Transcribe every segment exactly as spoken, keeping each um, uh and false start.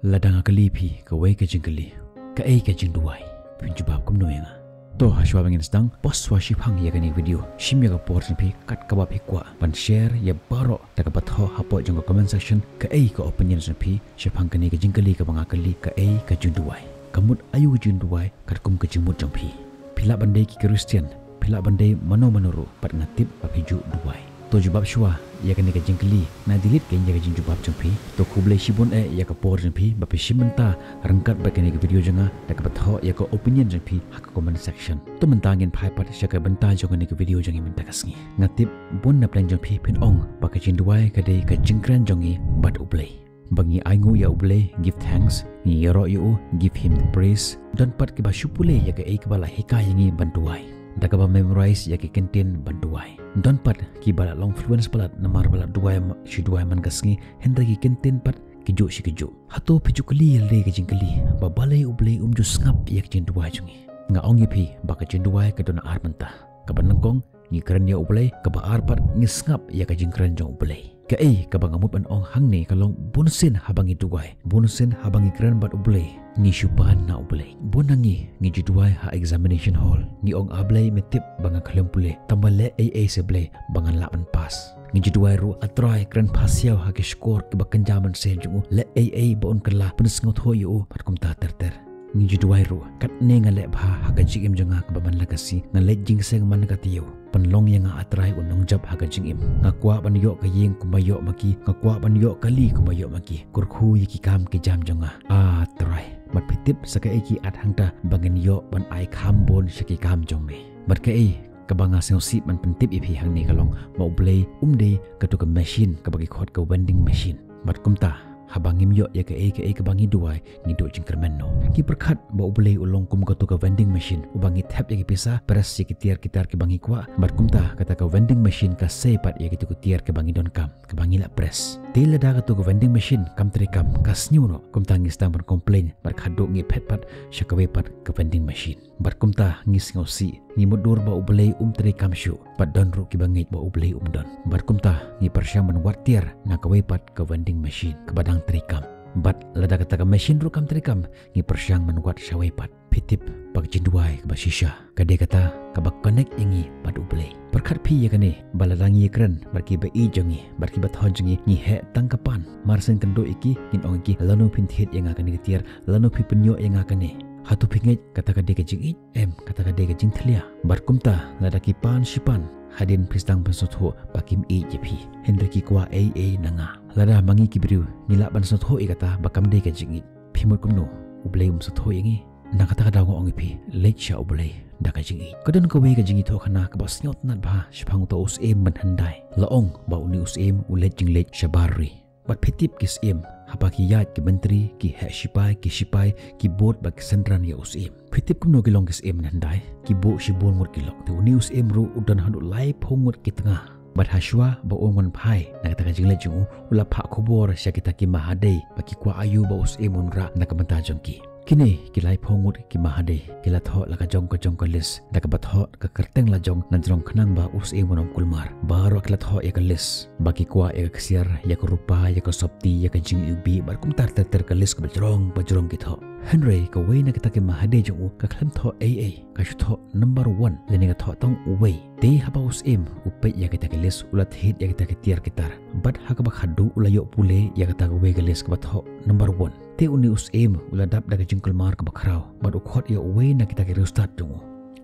Lada nga kylli phi kawei ka jingkylli, kaei ka jingduwai, phin jubab kumno ïa nga? To, hashwa ba ngin sdang, pause shuwa shiphang ïa kane ka video, shim ïa ka por jong phi kat kaba phi kwah ban share ïa baroh da kaba thoh hapoh jong ka comment section kaei ka opinion jong phi shaphang kane ka jingkylli kaba nga kylli kaei ka jingduwai. Ka mut aïu ka jingduwai katkum ka jingmut jong phi? Phi lah ban dei ki Khristan, phi lah ban dei mano mano ruh, bad nga tip ba phi ju duwai. To, jubab shuwa ïa kane ka jingkylli, nga delete kein ïa ka jingjubab jong phi. To, khublei shibun eh ïa ka por jong phi ba phi shim bynta ryngkat bad kane ka video jong nga da kaba thoh ïa ka opinion jong phi ha ka comment section. To, mynta ngin phai pat sha ka bynta jong kane ka video jong ngi mynta ka sngi. Nga tip bun na pdeng jong phi phin ong ba ka jingduwai ka dei ka jingkren jong ngi bad U Blei. Ba ngi ainguh ïa U Blei, give thanks, ngi ïaroh ïa u, give him the praise. Don pat kiba shu pule ïa kaei kaba la hikai ïa ngi ban duwai, da kaba memorize ïa ki kyntien ban duwai. Don pat kiba la long fluent palat namar ba la duwai ma-, shu duwai man ka sngi, hynrei ki kyntien pat ki juh shi ki juh. Hato phi ju kylli ïa lade ka jingkylli ba balei U Blei um ju sngap ïa ka jingduwai jong ngi? Nga ong ïa phi ba ka jingduwai ka don ar bynta. Kaba nyngkong, ngi kren ïa U Blei, kaba ar pat ngi sngap ïa ka jingkren jong U Blei. Kaei kaba nga mut ban ong hangne ka long bunsien haba ngi duwai, bunsien haba ngi kren bad U Blei, ngi shu pan na U Blei. Bun na ngi ngi ju duwai ha examination hall, ngi ong, A Blei, me tip ba nga khlem pule, tangba leh ei ei se Blei ba ngan lah ban pass. Ngi ju duwai ruh, A Trai, kren pasiaw ha ki shkor kiba kynja mynsiem jong u, leh ei ei ba un kylla, pynsngewthuh ïa u, bad kumta ter ter. Ngi ju duwai ruh, katne nga leh bha ha ka jingim jong nga kaba man la ka sngi, nga leit jingseng man ka taïew, pynlong ïa nga A Trai u nongjop ha ka jingim. Nga kwah ban ïoh ka ïing kumba ïoh ma ki, nga kwah ban ïoh kali kumba ïoh ma ki. Kyrkhu ïa ki kam ki jam jong nga, A Trai. Bad phi tip sa kaei ki ait hangta ba ngin ïoh ban ai kham bun sha ki kam jong me. Bad kaei kaba nga sngewsih ban pyntip ïa phi hangne ka long ba U Blei um dei kato ka machine kaba ki khot ka vending machine. Bad kumta, haba ngim ïoh ïa kaei kaei kaba ngi duwai, ngi duh jingkyrmen noh. Ngi pyrkhat ba U Blei u long kum kato ka vending machine, uba ngi thep ïa ki pisa, press ïa ki tiar ki tar kiba ngi kwah, bad kumta kata ka vending machine ka sei pat ïa kito ki tiar kiba ngi donkam, kiba ngi lah press. Te lada kato ka vending machine kam trei kam, ka sniew noh, kumta ngi sdang ban complain, bad khadduh ngi phet pat sha kawei pat ka vending machine. Bad kumta ngi sngewsih, ngi mutdur ba U Blei um trei kam shuh, bad don ruh kiba ngeit ba U Blei um don. Bad kumta ngi pyrshang ban wad tiar na kawei pat ka vending machine kaba dang trei kam. Bad lada kata ka machine ruh kam trei kam, ngi pyrshang ban wad sha wei pat. Phi tip, ba ka jingduwai kaba shisha ka dei kata kaba connect ïa ngi bad U Blei. Pyrkhat phi ïa kane, ba lada ngi ïakren bad kiba ïeit jong ngi, bad kiba thoh jong ngi, ngi heh tang ka pan. Mar shen kynduh ïa ki, ngin ong ïa ki, lano phin thied ïa nga kane ka tiar, lano phi pynïoh ïa nga kane. Hato phi ngeit kata ka dei ka jingïeit? Em, kata ka dei ka jingthylliew. Bad kumta, lada ki pan shi pan, hadien phi sdang ban sngewthuh ba kim ïeit ïa phi, hynrei ki kwah ei ei na nga. Lada ma ngi ki briew ngi lah ban sngewthuh ïa kata ba kam dei ka jingïeit, phi mut kumno U Blei um sngewthuh ïa ngi? Na kata ka daw nga ong ïa phi, leit sha U Blei da ka jingïeit. Ka don kawei ka jingïathuhkhana kaba sngewtynnat bha shaphang uta u syiem mynhyndai. La ong ba une u syiem u leit jingleit shabar ri. Bad phi tip ki syiem, haba ki ïaid ki myntri, ki heh shipai, ki shipai, ki bud bad ki synran ïa u syiem. Phi tip kumno ki long ki syiem mynhyndai? Ki buh shibun ngut ki lok. Te une u syiem ruh u don haduh laiphew ngut ki tnga. Bad hashwa ba un wan phai na kata ka jingleit jong u, u la phah khubor sha kita ki mahadei ba ki kwah aïu ba u syiem un rah na ka bynta jong ki. Kine ki laiphew ngut ki mahadei ki la thoh la ka jong ka jong ka list, da kaba thoh ka kyrteng la jong na jrong khnang ba u syiem un ym kulmar. Baroh ki la thoh ïa ka list, ba ki kwah ïa ka ksiar, ïa ka rupa, ïa ka sopti, ïa ka jingiwbih, bad kumta ter ter, ka list kaba jrong ba jrong ki thoh. Hynrei kawei na kita ki mahadei jong u ka khlem thoh ei ei, ka shu thoh number one, lane ka thoh tang uwei. Te haba u syiem u peit ïa kita ki list, u la thied ïa kita ki tiar ki tar, bad ha kaba khadduh u la ïoh pule ïa kata kawei ka list kaba thoh number one. Te une u syiem u la dap da ka jingkulmar kaba khraw, bad u khot ïa uwei na kita ki riewstad jong u.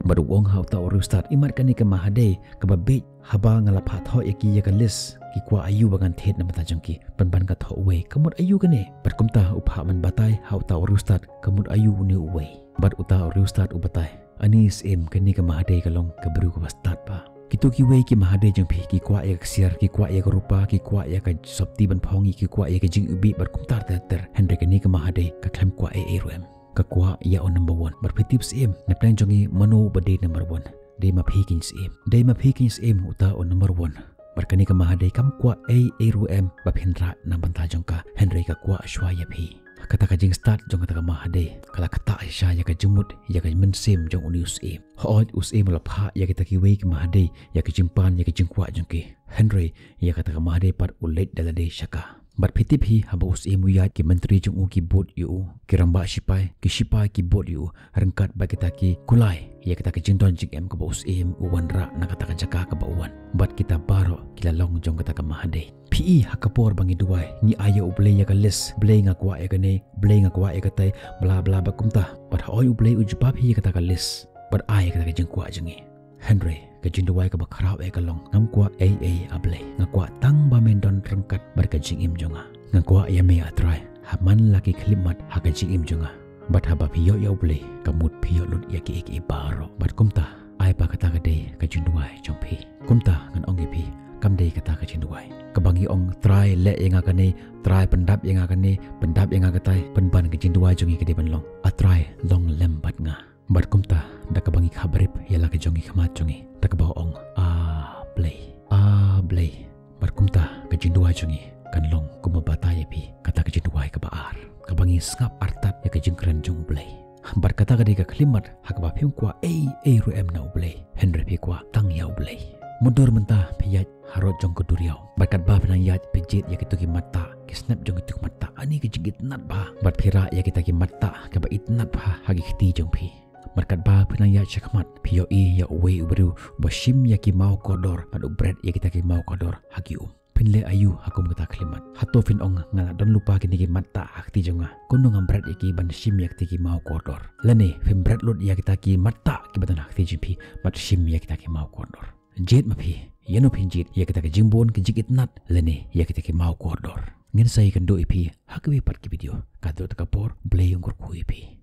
Bad u ong ha uta u riewstad, imat kane ka mahadei kaba bieit, haba nga la phah thoh ïa ki ïa ka list, ki kwah aïu ba ngan thied na bynta jong ki, pynban ka thoh uwei, ka mut aïu kane? Bad kumta u phah ban batai ha uta u riewstad ka mut aïu une uwei. Bad uta u riewstad u batai, ani syiem, kane ka mahadei ka long ka briew kaba stad bha. Kito kiwei ki mahadei jong phi ki kwah ïa ka ksiar, ki kwah ïa ka rupa, ki kwah ïa ka sopti ban phong, ki kwah ïa ka jingiwbih bad kumta ter ter. Hynrei kane ka mahadei ka khlem kwah ei ei ruh em. Ka kwah ïa u number one. Bad phi tip syiem, na pdeng jong ngi mano ba dei number one? Dei ma phi kein syiem. Dei ma phi kein syiem uta u number one. Bad kane ka mahadei kam kwah ei ei ruh em ba phin rah na bynta jong ka, hynrei ka kwah shuwa ïa phi. Kata ka jingstad jong kata ka mahadei ka la ktah shisha ïa ka jingmut, ïa ka mynsiem jong une u syiem. Hooid, u syiem u la phah ïa kita kiwei ki mahadei ïa ka jingpan, ïa ka jingkwah jong ki, hynrei ïa kata ka mahadei pat u leit da lade sha ka. Bad phi tip hi, haba u Syiem u ïaid, ki myntri jong u ki bud ïa u, ki rangbah shipai, ki shipai ki bud ïa u, ryngkat bad kita ki kulai ïa kita ki jingdon jingem kaba u Syiem u wanrah na kata ka jaka kaba u wan. Bad kita baroh ki la long jong kata ka mahadei. Phi i, ha ka por ba ngi duwai, ngi ai ïa u Blei ïa ka list, Blei nga kwah ïa kane, Blei nga kwah ïa katai, bla bla bad kumta. Bad hooid u Blei u jubab hi ïa kata ka list, bad ai ïa kata ka jingkwah jong ngi. Hynrei ka jingduwai kaba khraw eh ka long, ngam kwah ei ei, A Blei, nga kwah tang ba men don ryngkat bad ka jingim jong nga. Nga kwah ïa me, A Trai, ha man la ki khyllipmat ha ka jingim jong nga. Bad haba phi ïoh ïa u Blei, ka mut phi ïoh lut ïa kiei kiei baroh. Bad kumta, ai ba kata ka dei ka jingduwai jong phi. Kumta ngan ong ïa phi, kam dei kata ka jingduwai kaba ngi ong, Trai, leh ïa nga kane, Trai, pyndap ïa nga kane, pyndap ïa nga katai. Pynban ka jingduwai jong ngi ka dei ban long, A Trai, long lem bad nga. Bad kumta, da kaba ngi khabrip ïa la ka jong ki khmat jong ngi, da kaba ong, A Blei, A Blei. Bad kumta ka jingduwai jong ngi kan long kum ba batai ïa phi, kata ka jingduwai kaba ar, kaba ngi sngap artat ïa ka jingkren jong u Blei. Bad kata ka dei ka khyllipmat ha kaba phim kwah ei ei ruh em na u Blei, hynrei phi kwah tang ïa u Blei. Mutdur mynta phi ïaid harud jong ka duriaw, bad katba phi nang ïaid phi jied ïa kito ki mattah, ki snep jong kito ki mattah, ani ka jingitynnad bha. Bad phi rah ïa kita ki mattah kiba itynnad bha ha ki kti jong phi. Bad katba phi nang ïaid shakhmat, phi ïohi ïa uwei u briew ba shim ïa ki maw kordor, bad u bret ïa kita ki maw kordor ha ki um. Phin leh aïu ha kum kata ka khyllipmat? Hato phin ong, nga la don lypa kine ki mattah ha kti jong nga, kumno ngam bret ïa ki ban shim ïa kita ki maw kordor? Lane phim bret lut ïa kita ki mattah kiba don ha kti jong phi bad shim ïa kita ki maw kordor? Jied ma phi, ïano phin jied, ïa kita ki jingbun ki jingitynnad lane ïa kita ki maw kordor? Ngin sa ïakynduh ïa phi ha kawei pat ka video. Katto katne ka por, Blei un kyrkhu ïa phi.